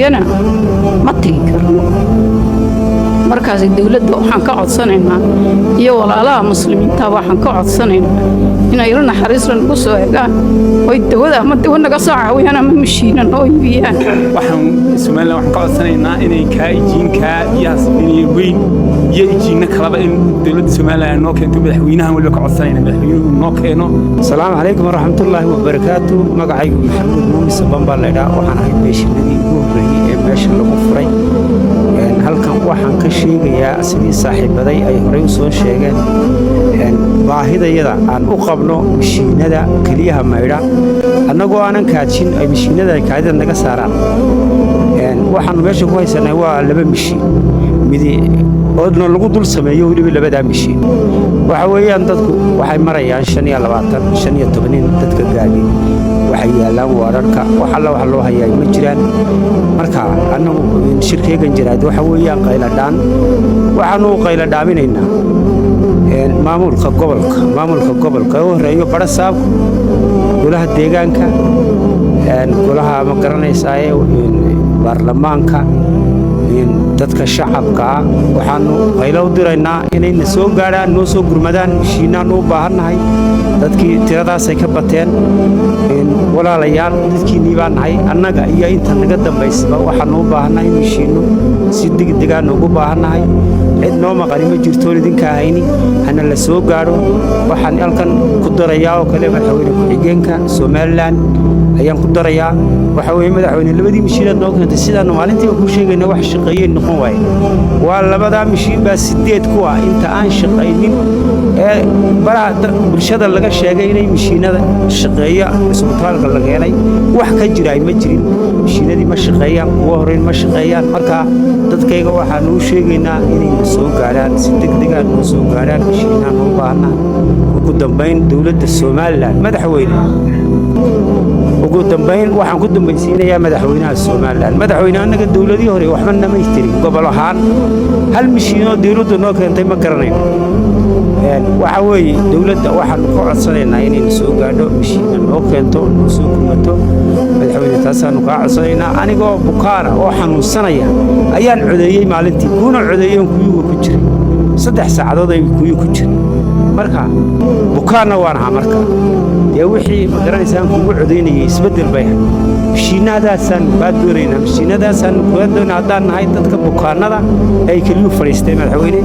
Yana ma tegi karno. Markaas dowladda waxaan ka codsanaynaa iyo walaalaha Muslimiinta waxaan ka codsanaynaa inay ilo naxariisla nagu soo egaan oy dawada ama dawo naga soo caawiyaan ama mashiina noo iibiyaan. Waxaan Somaliland waxaan ka codsanaynaa inay kaa ijiinkaa biyaha sifinaya weyn iyo ijiinno kaleba in dowladda Somaliland noo keento. Madaxweynahan waliba ka codsanayna madaxweynuhu noo keeno. Asalaamu calaykum waraxmatullaahi wabarakaatu. Magacaygu Maxamuud Muumis Saban baa laydhaa. Waxaan ahay beeshinadii ugu horreeyey ee meesha lagu furay. Halkan waxaan ka sheegayaa, sidii saaxiibaday ay horey u soo sheegeen, baahidayada aan u qabno mashiinada keliyaha maydha, annagoo aanan kaajin ay mashiinada kaadida naga saaraan. Waxaannu meesha ku haysanay waa laba mishiin midi oodna lagu dul sameeyo. Weliba labadaa mishiin waxa weeyaan dadku waxay marayaan 25, 15 in dadka gaadhin. Waxay yaallaan waararka, wax alla wax loo hayaa ma jiraan. Marka annagu shirkaygan jiraad waxa weeyaan qayladhaan. Waxaannu qayladhaaminaynaa maamulka gobolka, maamulka gobolka u horreeyo badhasaabku, golaha deegaanka, golaha, ma garanaysaaye, baarlamaanka, dadka shacabka ah. Waxaannu qaylo u diraynaa inayna soo gaadhaan, noo soo gurmadaan. Mishiinnaannu u baahannahay. Dadkii tiradaasay ka bateen. Walaalayaal, dadkiinnii baa nahay annaga iyo inta naga dambaysaba. Waxaannu u baahannahay mishiinno, si degdegaannu ugu baahannahay. Cid noo maqani ma jirtoon idinka ahayni. Hana la soo gaadho. Waxaan halkan ku darayaa oo kale madaxweyne ku-xigeenka Somaliland ayaan ku darayaa. Waxa weeye, madaxweyne, labadii mishiinaad noo keentay, sidaannu maalintiiba kuu sheegayna, wax shaqeeyeen noqon waaye. Waa labadaa mishiin baa sideed ku ah inta aan shaqaynin ee baraha bulshada laga sheegay inay mishiinada shaqeeya cisbitaalka la keenay. Wax ka jira ay ma jirin. Mishiinadii ma shaqeeyaan, kuwa horeyn ma shaqeeyaan. Marka dadkayga waxaanu u sheegaynaa inayna soo gaadhaan, si degdegaan noo soo gaadhaan. Mishiinaan u baahnaa. Ugu dambayn, dowladda Somaliland, madaxweyne, ugu dambayn waxaan ku dambaysiinayaa madaxweynaha Somaliland. Madaxweyne, annaga dowladihii hore waxba namay tirin. Gobol ahaan hal mishiinoo dowladdu noo keentay ma garanayno. Waxa weeye, dowladda waxaanu ka codsanaynaa inayna soo gaadho, mishiina noo keento, noo soo gurmato. Madaxweyne, taasaanu kaa codsanaynaa. Anigoo bukaana oo xanuunsanaya ayaan codeeyey maalintii, kuuna codeeyoon kuyuga ku jiray. 3 saacadood ay kuyu ku jiray. Marka bukaanna waan ahaa. Marka dee wixii, ma garanaysaan, kugu codaynayay isbeddel bay ahayd. Mishiinadaasaannu kaa doonaynaa, mishiinadaasaannu kaa doonaa haddaan nahay dadka bukaannada ay keliyuu fadhiistay. Madaxweyne,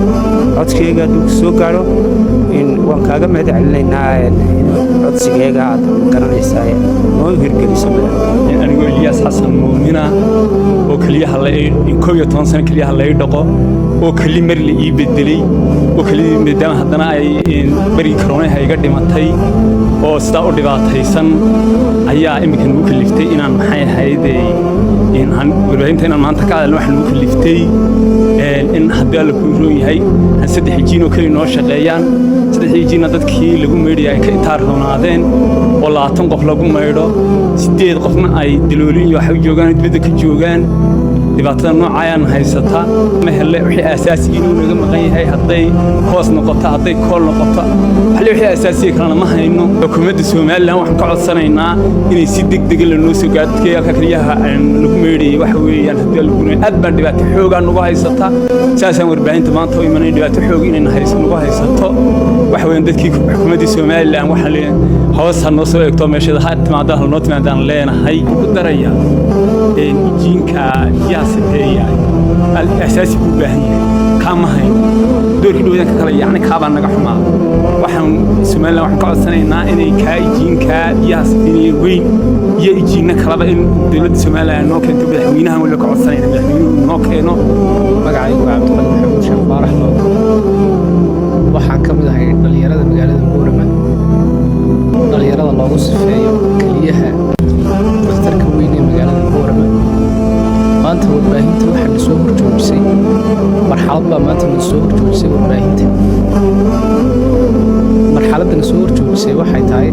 codkeyga hadduu ku soo gaadho, in waan kaaga mahad celinaynaa codsigeega aad, ma garanaysaa, noo hirgeliso, madaxweyne. Anigoo Eliyaas Xasan Muumina oo keliyaha la 11 sano keliyaha lay dhaqo oo keli mar la ii bedelay oo kelidii maadaama haddana ay berigii koroonaha iga dhimatay oo sidaa u dhibaataysan ayaa iminka nagu kaliftay inaan, maxay ahayd, warbaahinta inaan maanta ka hadalno. Waxaa nagu kaliftay in haddii Alla kuu roon yahay aan saddex ijiin oo keli noo shaqeeyaan, saddex ijiinna dadkii lagu maydhaya ay ka itaar roonaadeen oo 20 qof lagu maydho, siddeed qofna ay daloolin iyo waxay joogaan dibadda ka joogaan. Dhibaatada noocayaan haysata ma hele. Wixii aasaasiga inuu naga maqan yahay, hadday koos noqoto, hadday kool noqoto, waxle wixii asaasiga kalena ma hayno. Xukuumadda Somaliland waxaan ka codsanaynaa inay si degdega lanoo soo gaaro dadka halka keliyaha lagu meydhayay. Waxa weeyaan, haddii lagu aad baan dhibaato xoogaa nagu haysata. Saasaan warbaahinta maanta u imanay. Dhibaato xoog inay nagu haysato waxa weeyaan dadkii xukuumaddii Somaliland waxaan leenahay hoos ha noo soo eegto, meesheeda ha timaada, ha noo timaadaan leenahay. Ku daraya, ijiinka biyaha safeeya asaasi buu u baahan yahay, kaa ma hayno. Doorkii dhowdanka kale yacni kaabaa naga xumaa. Waxaan Somaliland waxaan ka codsanaynaa inay kaa ijiinkaa biyaha safeynaya weyn iyo ijiinno kaleba in dowladda Somaliland noo keento. Madaxweynahan waliba ka codsanayna madaxweynuhu noo keeno. Magacaygu waa Cabdiqani Maxamuud Sheekh Faarax Looto. Waxaan ka mid ahay dhallinyarada magaalada Boorama, dhallinyarada loogu sifeeyo keliyaha dhakhtarka weyn ee magaalada Boorama. Maanta warbaahinta waxaa na soo horjoojisay marxalad baa maanta na soo horjoojisay warbaahinta. Marxaladda na soo horjoojisay waxay tahay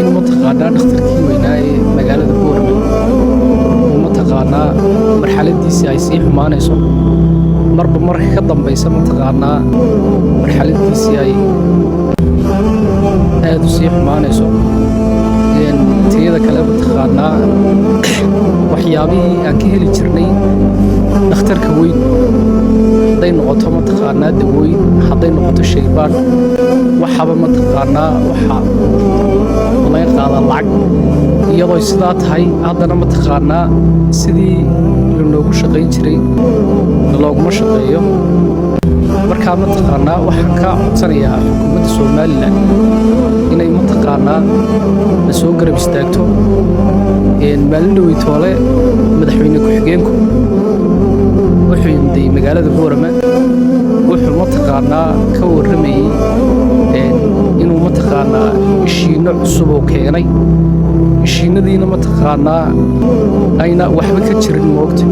in, mataqaanaa, dhakhtarkii weynaa ee magaalada Boorama uu, mataqaanaa, marxaladiisii ay sii xumaanayso marba marka ka dambaysa, mataqaanaa, marxaladiisii ay aad u sii xumaanayso. Tayada kale, mataqaanaa. Mataqaanaa, waxyaabihii aan ka heli jirnay dhakhtarka weyn, hadday noqoto mataqaanaa dawooyin, hadday noqoto shaybaadh, waxaba mataqaanaa waxa laga qaadaa lacag. Iyadoo sidaa tahay, haddana mataqaanaa sidii lanoogu shaqayn jiray looguma shaqeeyo. Markaa mataqaanaa waxaan ka codsanayaa xukuumadda Somaliland inay mataqaanaa na soo garab istaagto. Maalin dhoweytoole madaxweyne ku-xigeenku wuxuu yimiday magaalada Boorama. Wuxuu mataqaanaa ka warramayey inuu mataqaanaa ishiinno cusub oo keenay, ishiinnadiina mataqaanaa ayna waxba ka jirin moogta,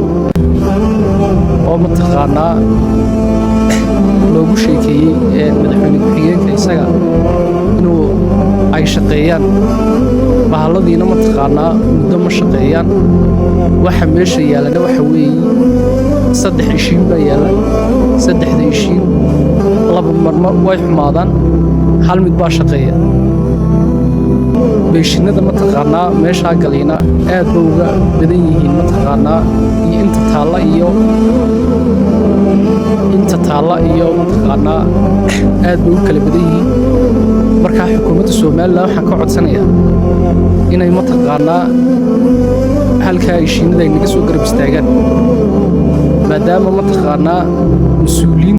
oo mataqaanaa loogu sheekeeyey madaxweyne ku-xigeenka isaga inuu ay shaqeeyaan bahalladiina. Mataqaanaa muddo ma shaqeeyaan. Waxa meesha yaallana waxa weeye saddex ishiin baa yaalla. Saddexda ishiin laba marmar way xumaadaan, hal mid baa shaqeeya. Beeshinada mataqaanaa meeshaa galayna aad ba uga badan yihiin mataqaanaa iyo inta taalla iyo inta taalla iyo mataqaanaa aad bay u kala badan yihiin. Markaa xukuumadda Somaliland waxaan ka codsanayaa inay mataqaanaa halkaa ishiinada ay naga soo garab istaagaan, maadaama mataqaanaa mas-uuliyiin